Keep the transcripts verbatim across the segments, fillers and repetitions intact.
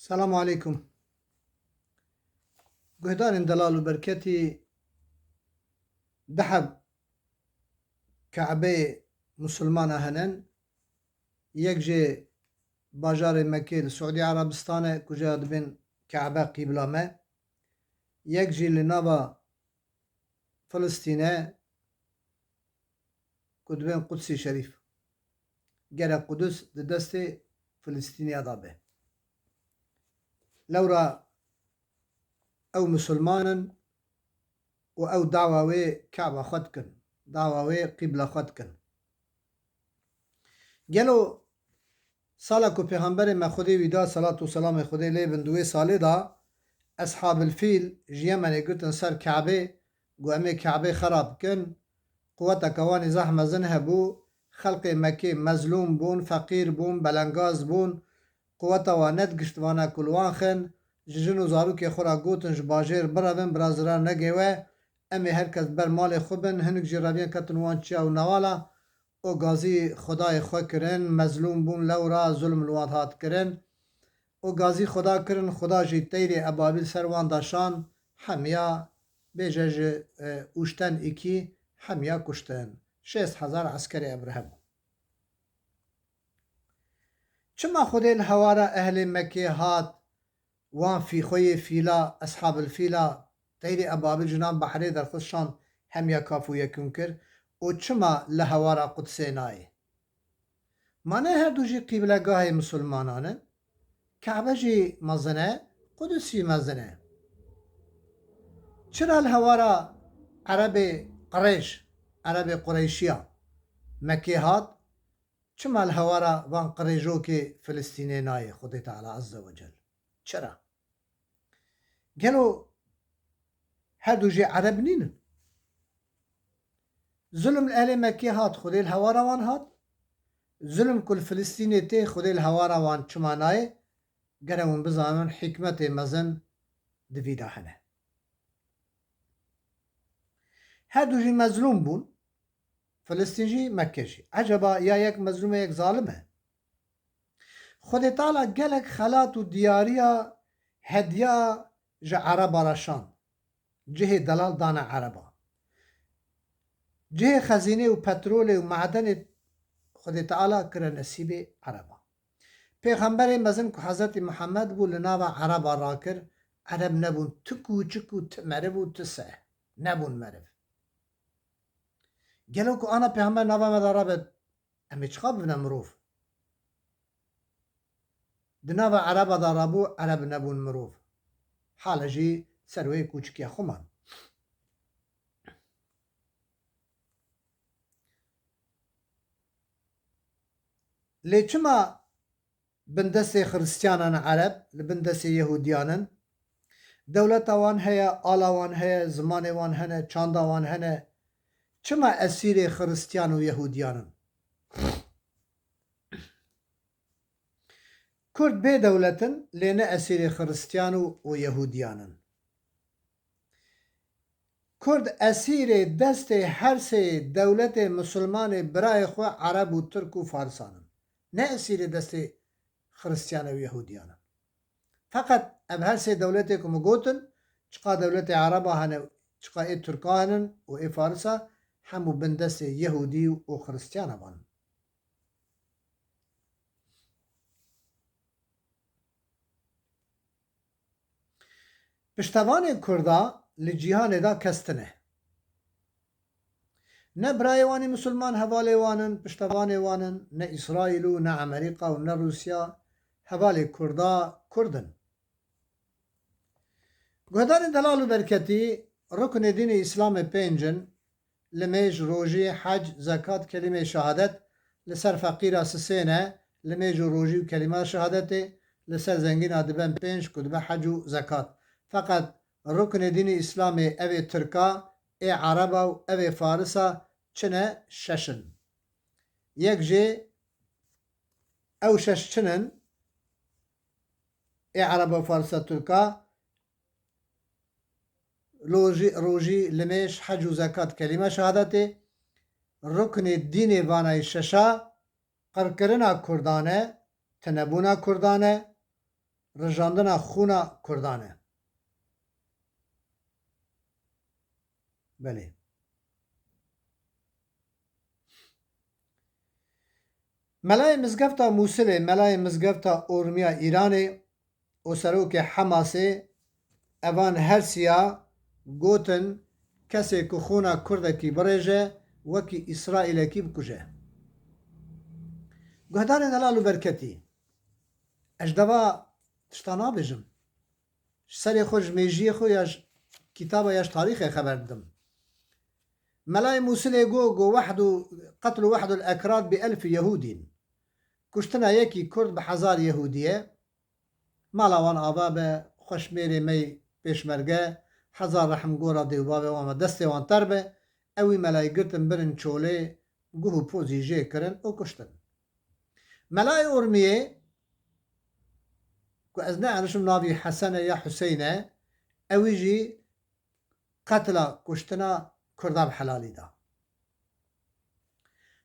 Selamu aleykum. Guhdarên delal û berketî, du heb Ke'beyê Musulmana hene. Yek jê bajarê Mekê li Siûdî Erebistan e, ku jê dibên Ke'be qîbla me. Yek jî li nava Filistîn e, ku dibên Qudsî Şerîf. Gere Qudus di destê Filistîniya de be. Lewra ew Musulman in û ew dawa wê Ke'ba xwe dikin, dawa wê qîbla xwe dikin. Gelo sala ku Pêxemberê me Xwedê wî da, selat û selamê Xwedê lê bin, di wê salê de Eshabil Fîl ji Yemenê girtin ser Ke'bê, got, "Em ê Ke'bê xera bikin." Quweteke wan î zehf mezin hebû, xelkê Mekê mezlûm bûn, feqîr bûn, belengaz bûn, quweta wan nedigişt vana ku li wan xin, ji jin û zarokê xwe re gotin, "Ji bajêr birevin, bira zirar negê we, em ê her kes ber malê xwe bin." Hinek jî reviyan ketin wan çiya û newala, û gazî Xwedayê xwe kirin, mezlûm bûn, lewra zulm li wan hat kirin. Û gazî Xweda kirin, Xweda jî teyrê ebabîl ser wan de şand, hemiya bêje ji, e, ûşten îkî hemiya kuştin. Şêst hezar eskerê Ebrehe bû. Çima Xwedê li hewara ehlê Mekê hat, wan fî-, xwe yê fîla, Eshabil Fîla, teyrê ebabil ji nav behrê derxist şand, hemiya kaf û yekûn kir û çima li hewara Qudsê nayê? Ma ne her du jî qîblegahê misilmanan in? Ke'be jî mezin e, Qudus jî mezin e. Çira li hewara Erebê Qirêş, Erebê Qureyşiya Mekê hat, çima li hewara van qirêjokê Filistînê nayê Xwedê Teala Azze ve Cel? Çira? Gelo her du jî Ereb nînin? Zulm li ehlê Mekkê hat, Xwedê li hewara wan hat. Zulm ku li Filistînê tê, Xwedê li hewara wan çima nayê? Gere hûn bizanin hikmetê mezin di vî de hene. Her du jî mezlûm bûn. Filistîn jî, Mekke jî. Eceba ya yek mezlûm e, yek zalim e? Xwedê Teala gelek xelat û diyariya hediya ji Ereba re şand. Cihê delal dane Ereba. Cihê xezînê û petrolê û madenê Xwedê Teala kire nesîbê Ereba. Pêxemberê mezin ku Hezretî Muhammed bû, li nava Ereba rakir. Ereb nebûn ti kûçik û ti meriv û ti se. Nebûn meriv. Gelo ku ana pêxember nava me de rabe, em ê çiqa bibine mirov? Di nava Ereba de rabû, Ereb nebûn mirov. Hale jî ser wê kûçikiya xwe man. Lê çima bin destê Xiristiyanan in Ereb, li bin destê Yehûdiyan in? Dewleta wan heye, ala wan heye, zimanê wan hene, çanda wan hene. Çima esîrê Xiristiyan û Yehûdiyan in? Kurd bê dewlet in, lê ne esîrê Xiristiyan û, û Yehûdiyan in. Kurd esîrê destê her sê dewletê misilmanê birayê xwe Ereb û Tirk û Farisan in. Ne esîrê destê Xiristiyan û Yehûdiyan in. Feqet ev her sê dewletê ku min gotin, çiqa dewletê Ereba hene, çiqa ê Tirka henin û ê Farisa, hemû bin destê Yehûdî û Xiristiyana van in. Piştevanê Kurda li cîhanê de kes tine. Ne birayê wan ê misilman hevalê wan in, piştevanê wan in, ne Îsraîl û ne Amerîka û ne Rûsya, hevalê Kurda Kurd in. Guhdarên delal û berketî, ruknê dînê Îslamê pênc in, limêj, rojî, hec, zekat, kelîmê şehadet, li ser feqîra sisê ne, limêj û rojî û kelîma şehadetê, li ser zengîna diben pênc ku dibe hec û zekat. Feqet ruknê dînê Îslamê ev ê Tirka, ê Ereba û ev ê Farisa çi ne, şeş in. Yek jê ew şeş çi ne? Ê Ereba, Farisa, Tirka, lojî, rojî, limêj, hec û zekat, kelîma şehadetê, ruknê dînê vanayî şeşa, qirkirina Kurdan e, tinebûna Kurdan e, rijandina xûna Kurdan e. Belê. Melayê Mizgefta Mûsilê, Melayê Mizgefta Ormiya Îranê û serokê Hemasê, evan her siya gotin, kesê ku xûna Kurdekî birêje, wekî Îsraîlekî bikuje. Guhdarên delal û berketî, ez ji deva tişta nabêjim. Ji serê xwe, ji mêjiyê xwe ya ji kitaba ya ji tarîxê xeber didim. Melayê Mûsilê got, got, "Wehd û qetl û wehd û ekrad bi elf Yehûdîn." Kuştina yekî Kurd bi hezar Yehûdî ye. Mala wan ava be, xweşmêrê me yê pêşmerge, hezar rehim gora dê û bavê wan be, destê wan ter be, ew wî melayî girtin birin çolê, guh û pozî jê kirin û kuştin. Melayê Urmiyê, ku ez neanişim navî Hesen e ya Huseyîn e, ewî jî qetla kuştina Kurda bi helalî da.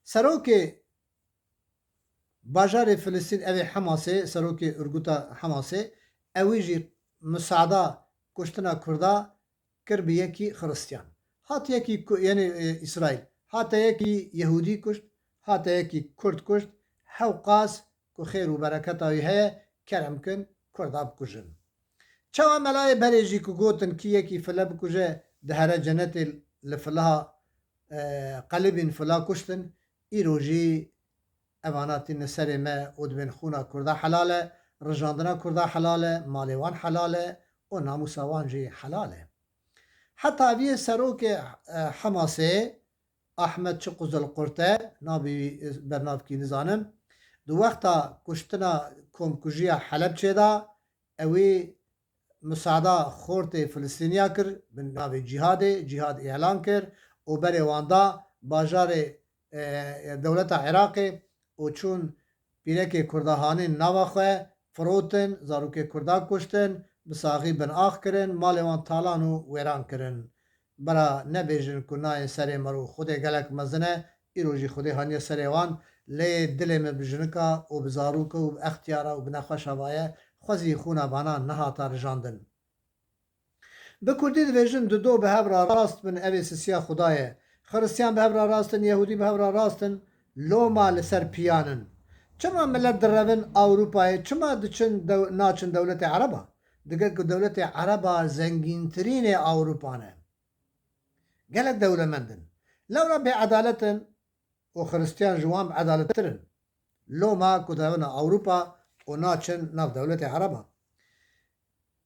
Serokê bajarê Filistîn, ev ê Hemasê, serokê urguta Hemasê, ewî jî musada kuştina Kurda kir bi yekî Xiristiyan. Hat yekî ku-, yanî, e, Îsraîl. Hate yekî Yehûdî kuşt, hate yekî Kurd kuşt. Hewqas ku xêr û bereketa wî heye, kerem kin, Kurda bikujin. Çawa melayê berê jî ku gotin, "Kî yekî file bikuje, dihere cenetê", li filaha, e, qelibîn fila kuştin, îro jî evana tîne serê me û dibên xûna Kurda helal e, rijandina Kurda helal e, malê wan helal e û namûsa wan jî helal e. Heta viyê serokê, e, Hemasê, Ahmet çi Quzelqurt e, navê wî, e, bernavkî nizanim, di wexta kuştina komkujiya Helebçê de, ewî musada xortê Filistîniya kir, bi navê cîhadê, cîhad îlan kir û berê wan da bajarê, e, dewleta Iraqê û çûn pîrekê Kurda hanîn nava xwe, firotin, zarokê Kurda kuştin, bi saxî bin ax kirin, malê wan talan û wêran kirin. Bira nebêjin ku nayên serê me rû. Xwedê gelek mezin e, îro jî Xwedê haniye serê wan, lê dilê me bi jinika û bi zaroka û bi extiyara û bi nexweşa vaye, xwezî xûna vana nehata rijandin. Bi kurdî dibêjin, dido bi hev re rast bin, ev ê sisiya Xuda ye. Xiristiyan bi hev re rast in, Yehûdî bi hev re rast in, loma li ser piyan in. Çima milet direvin Ewropayê? Çima diçin dew-, naçin dewletê Ereba? Dike ku dewletê Ereba zengîntirînê Ewropa ne. Gelek dewlemend in. Lewra bêedalet in û Xiristiyan ji wan bi edalettir in. Loma ku dikevine Ewropa û naçin nav dewletê Ereba.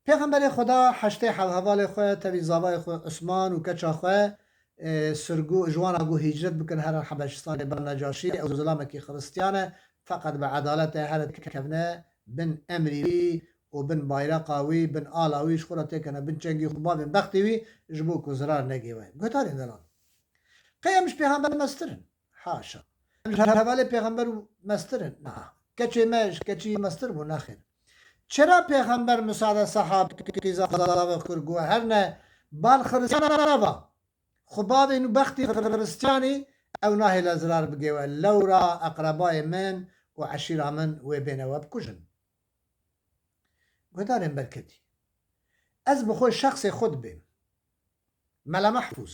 Pêxemberê Xweda heştê hevhevalê xwe, tevî zavayê xwe Usman û keça xwe, e, sirgû, ji wan a got hîcret bikin, herin Hebeşistanê, ber Necaşî, ew zilamekî Xiristiyan e, feqet bi edalet e, here dikevine bin emrî wî û bin bayraqa wî, bin ala wî, ji xwe re têkene bin çengî xwe, bavên bextê wî, ji bo ku zirar negê we. Guhdarên delal. Qey em ji pêxember mestir in? Haşa. Em ji hevalê pêxember û mestir in? Na. Keçê me ji keçî mestir bû? Nexêr. Çira pêxember musade sehabî qîza zave kir, got, "Herne bal Xiristiyana va. Xwe bavên û bextî Xiristiyanî, ew nahêle zirar bigê we. Lewra eqrebayê min û eşîra min wê bêne we bikujin." Guhdarên berketî. Ez bi xwe şexsê xwe dibêm. Mela Mehfûz.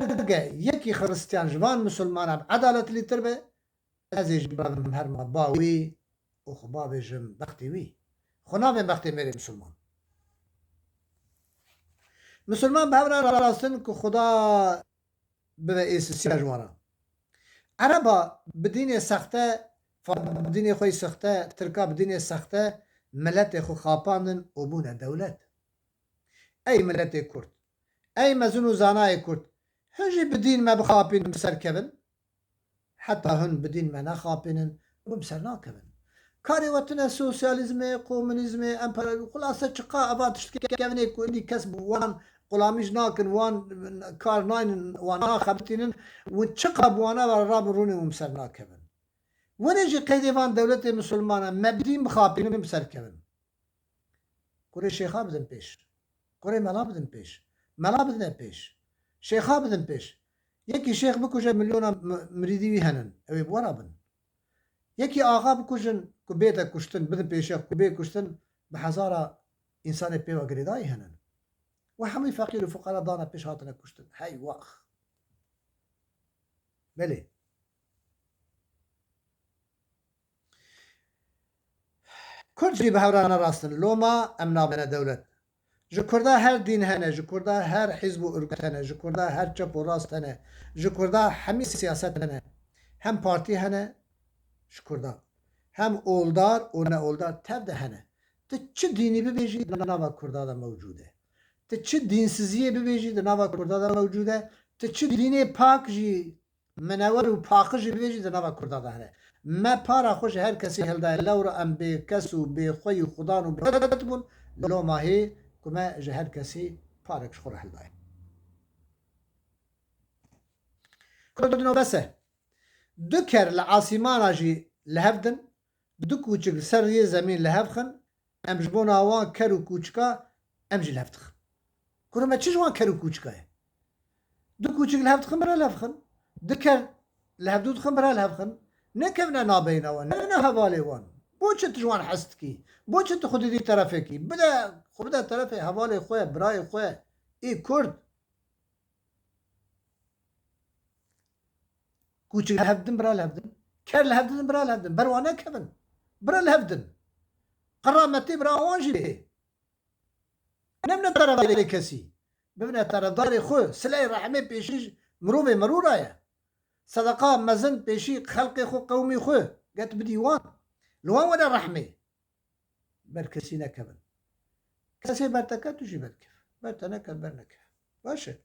Ege yekî Xiristiyan ji van Misilmana bi edaletlîtir be, ez ê jî bavim herma ba wî û xwe bavêjim bextê wî. Xwe navêm bextê mêrê Misilman. Misilman bi hev re rast in ku Xuda bibe êsisiya ji wan re. Ereba bi dînê sexte, fa-, bi dînê xwe yî sexte, Tirka bi dînê sexte, miletê xwe xapandin û bûne dewlet. Ey miletê Kurd, ey mezin û zanayê Kurd, hin jî bi dîn me bixapînin, bi ser kevin. Heta hin bi dîn me nexapînin, hûn bi ser nakevin. Karê we tune sosyalîzmê, komunîzmê, emperyalîzmê, xulase çiqa eva tiştkevinê ku hindî kes bi wan qulamî jî nakin, wan kar naynin, wan naxebitînin, hûn çiqa bi wana ve rabin rûnê hûn bi ser nakevin. Winê jî qeydê van dewletê misilman e, me bi dîn bixapînin, bi ser kevin. Kurê şêxa bidin pêş. Kurê mela bidin pêş. Mela bidine pêş. Şêxa bidin pêş. Yekî şêx bikuje, milyona mi-, mirîdî wî henin. Ew ê bi we re bin. Yekî axa bikujin ku bête kuştin, bidin pêşiya ku bê kuştin, bi hezara însanê pê ve girêdayî hene. Û hemî feqîr û fuqara dane pêş hatine kuştin. Hey wax. Belê. Kurd jî bi hev re ne rast in. Loma em nabine dewlet. Ji Kurda her dîn hene, ji Kurda her hizb û örgüt hene, ji Kurda her çep û rast hene, ji Kurda hemî siyaset hene. Hem partî hene ji Kurda, hem oldar û ne oldar tev de hene. Tu çi dînî bibêjî, di nava Kurda de mewcûd e. Tu çi dînsiziyê bibêjî, di nava Kurda de mewcûd e. Tu çi dînê pak jî, minewer û paqij jî bibêjî, di nava Kurda de hene. Me para xwe ji her kesî hildaye. Lewra em bê kes û bê xwe yî xudan û bê dewlet bûn. Loma hê ku me ji her kesî parek ji xwe re hildaye. Kurdino bes e. Du ker li asîmana jî li hev din, du kûçik li ser riyê zemîn li hev xin, em ji bona wan ker û kûçika em jî li hev dixin. Kuro me çi ji wan ker û kûçika ye? Du kûçik li hev dixin, bira li hev xin. Du ker li hevdû dixin, bira li hev xin. Nekevine nabeyna wan, nekevine hevalê wan. Bo çi tu ji wan hez dikî? Bo çi tu xwe didî terefekî? Bide, xwe bide terefê hevalê xwe, birayê xwe, ê Kurd. Kûçik li hev din, bira li hev din. Ker li hev din, bira li hev din. Ber wan nekevin. Bira li hev din. Qerametê bira wan jî bê. Nebine terefdarê kesî. Bibine terefdarê xwe. Sileyê rehmê pêşî ji mirovê merû re ye. Sedeqa mezin pêşî xelkê xwe, qewmî xwe. Get bidî wan. Li wan were rehmê. Ber kesî nekevin. Kesê ber te ket, tu jî ber kev. Ber te neket, ber nekev. Baş e.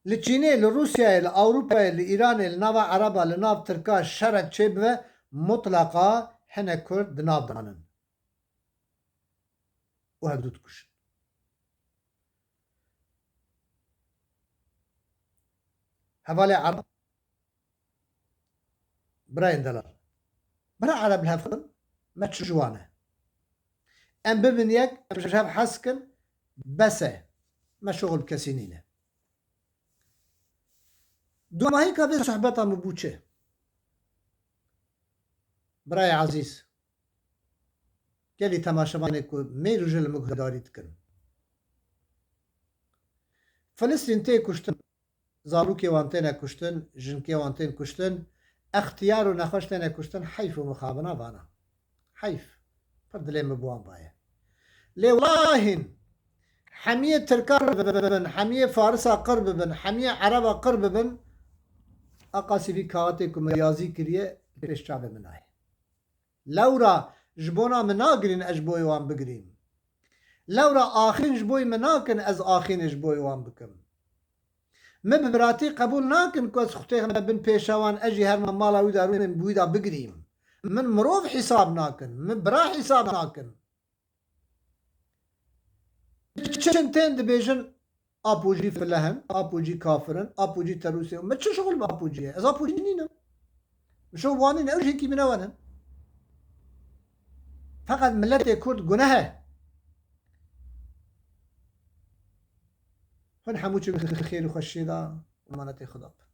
Li Çînê, li Rûsyayê, li Ewropayê, li Îranê, li nava Ereba, li nav Tirka şerek çêbibe, mutlaqa hinek Kurd di nav de anin û hevdû dikuşin. Hevalê Ereb, birayên delal. Bira Ereb li hev xin, me çi ji wan e? Em bibin yek, em ji hev hez kin, bes e. Me şoxil bi kesî nîne. Dumahîka vê sohbeta min bû çi? Birayê ezîz, gelî temaşevanê ku mêr û jin li min guhdarî dikin. Filistîn tê kuştin, zarokê wan têne kuştin, jinkê wan tên kuştin, extiyar û nexweş têne kuştin, heyf û mixabina vana. Heyf. Pir dilê min bi wan baye. Lê wahîn hemiyê Tirka qir bibin, hemiyê Farisa qir bibin, hemiyê Ereba qir bibin, a qasî vî kaxetê ku min yazî kiriye, li pêş çavê min nayê. Lewra ji bona min nagirîn, ez ji boyê wan bigirîm. Lewra axîn ji boyê min nakin, ez axînê ji boyê wan bikim. Min bi biratî qebûl nakin ku ez xwe têxime bin pêşa wan, ez jî herme mala wî de rûnêm bi wî de bigirîm. Min mirov hîsab nakin, min bira hîsab nakin. Diçin tên dibêjin, Apojî fileh in, Apojî kafir in, Apojî terûsê. Min çi şixul bi Apojî ye? Ez Apojî nînim. Min şo wanîne, ew jî hînkî min newenin. Feqet miletê Kurd guneh e. Hûn hemû çi xêr û xweşiyê de emanetê Xuda bin.